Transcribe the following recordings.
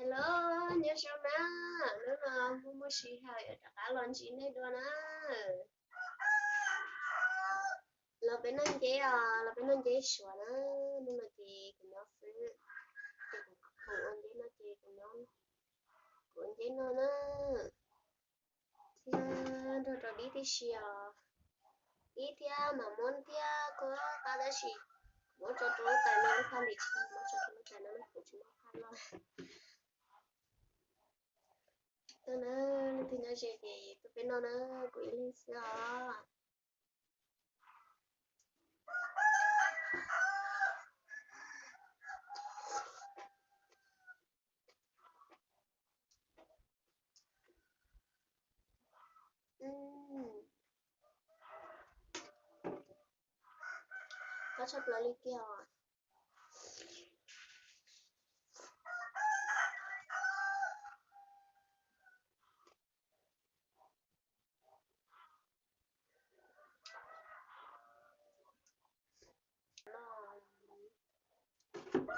Hello, nyob zoo na, hnub no muaj muaj sij hawm yuav rov qab los ntsib nej dua na. Los peb noj nceb os, los peb noj nceb suav na. Hnub no ces kuv nyob xwb, ces kuv khoom ua nceb no ces kuv nyob, kuv ua nceb noj na. Thiab nrog rau dib tib si os. Dib thiab mam muab thiab kua qab tab sis muab tso rau lub tais no lub phaj ntim tsis tau, muab tso rau lub tais no kuv tsis muaj phaj loj. Tuaj na, leej twg nyob ze ces tuaj peb noj na, kuv ib leeg xwb os. Qab tshaj plaws li kiag os.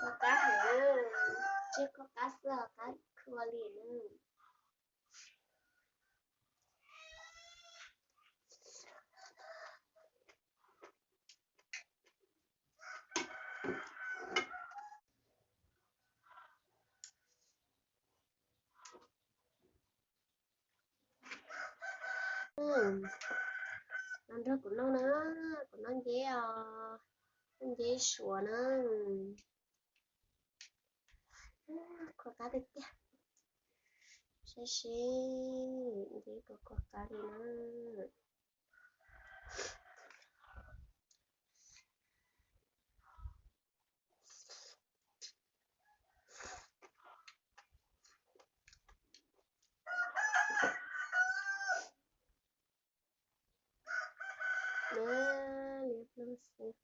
Kua qab heev, tsis kua qab xwb, qab khuav li na. Los nrog kuv noj na, kuv noj nceb os, noj nceb suav na. Kua qab tiag tiag. Saib seb, nceb puas kua qab li na. Liab ploog xwb.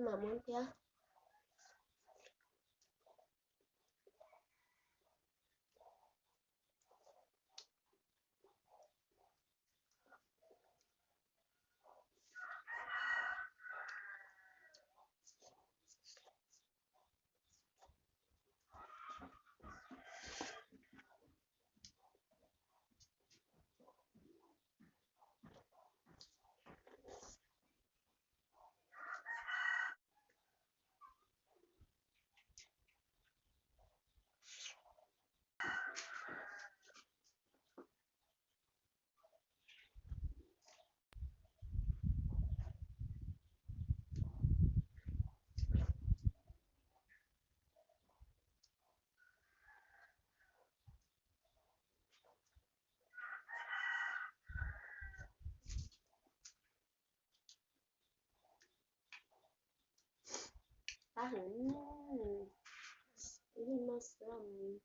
Mam muab thiab. Qab heev, ib leeg noj xwb.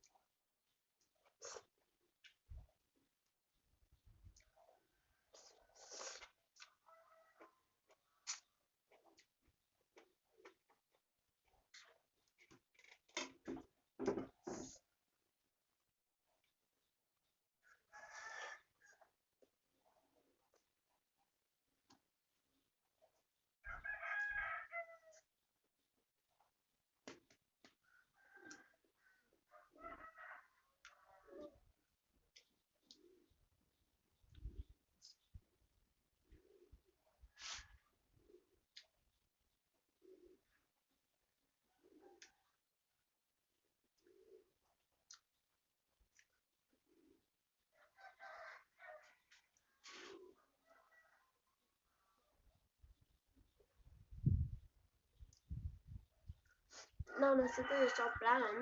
Noj no xwb twb tsau plab lawm.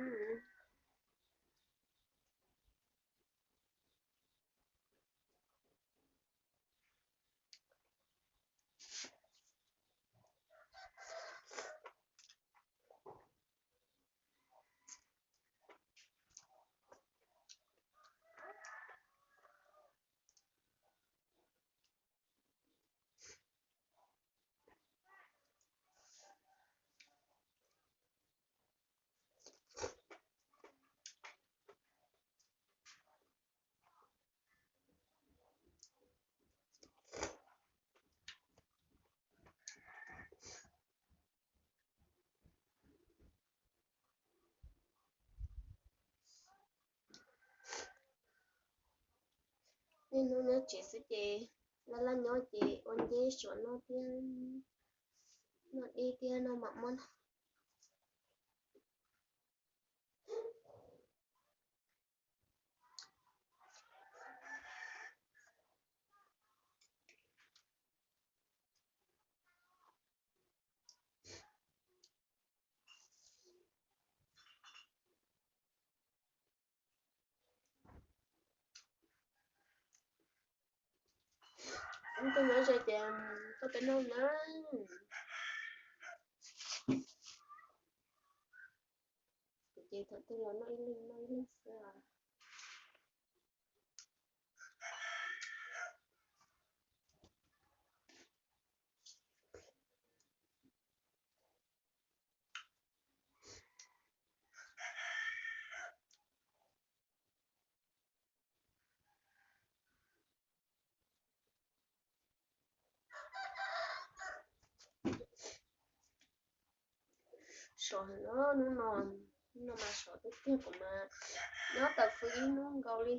Niaj hnub nyob tsev xwb ces laj laj nyob ces ua nceb suav noj thiab, noj dej thiab noj mam muab. Ub, koj nyob ze ces koj peb noj na. Kuv ces thaum twg los noj ib leeg noj ib leeg xwb. Sov heev os hnub no, hnub no mas sov tiag tiag, kuv mas nyob taws fws ib hnub nkaus li,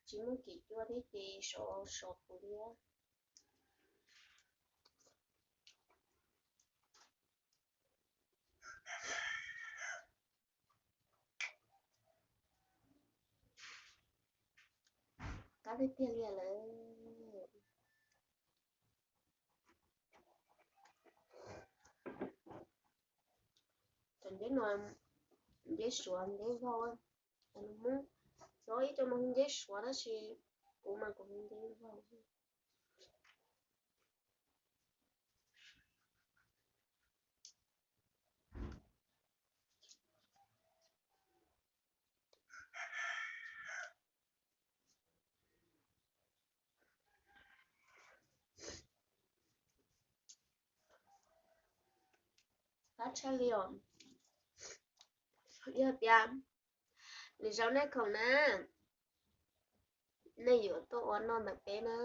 tsis muaj kev cua thiab ces sov sov kuv li. Qab tiag tiag li lawm. Cov nceb no, nceb suav nceb vau, cov Hmoob, cov ib co mas hu nceb suav tab sis kuv mas kuv hu nceb vau. Qab tshaj li os. Yog tias lwm zaus nej khoom na, nej yuav tuaj ua noj ntawm peb na.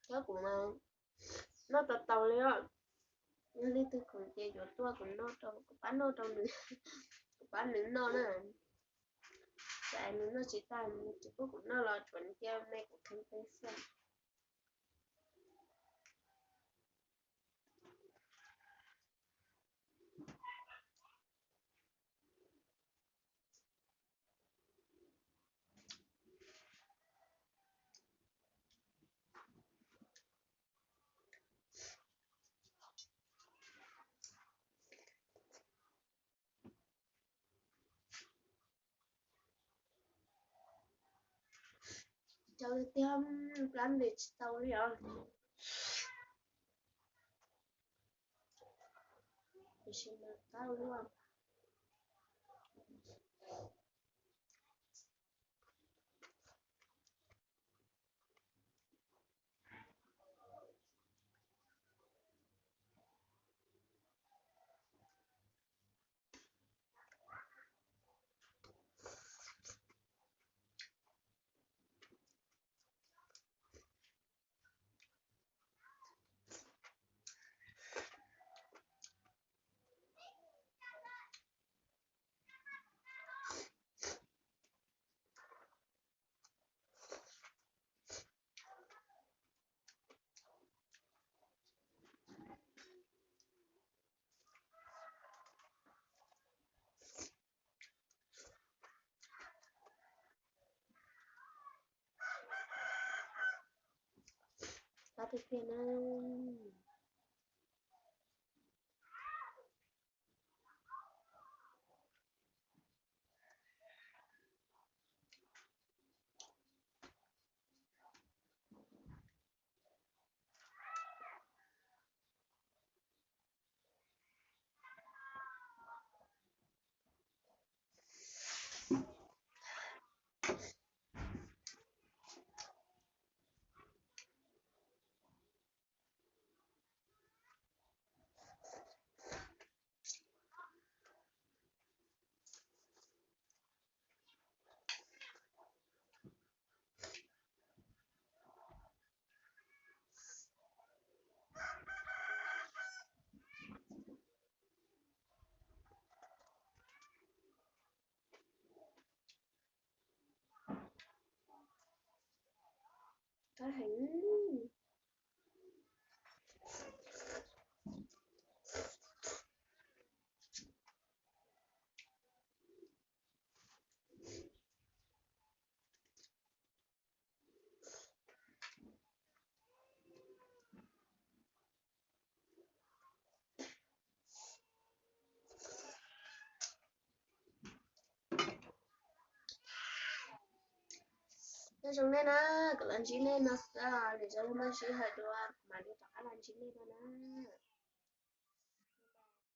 Cov kuv mas noj tau tau li os. Yog leej twg khoom ces yuav tuaj kuv noj rau, kuv pab noj rau nws, kuv pab nws noj na. Tsam nws noj tsis tag, tsis pub kuv noj los tsuav cia me kuv kheev peb xwb. Cov tiag, plab ntes tsis tau li os. Tiam sis mas qab ua luaj. Qab tiag tiag na. heev. Nyob zoo nej na, kuv los ntsib nej no xwb, lwm zaus yog muaj sij hawm dua kuv mam li rov qab los ntsib nej no na.